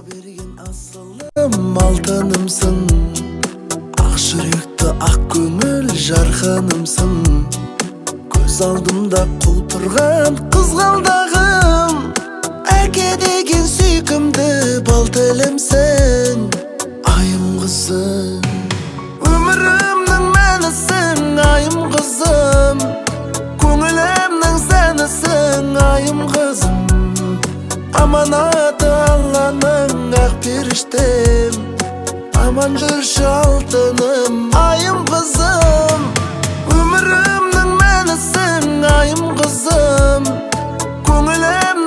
Берген асылым, алтынымсың, ақ жүректі, ақ көңіл жарқынымсың. Көз алдымда құлпырған қызғалдағым, әке деген сүйкімді бал тілімсің, айым қызым. Өмірімнің мәнісің, айым қызым, көңілімнің сәнісің, айым қызым. Аманаты Алланың, ақ періштем, аман жүрші, алтыным, айым қызым. Өмірімнің мәнісің, айым қызым, көңілімнің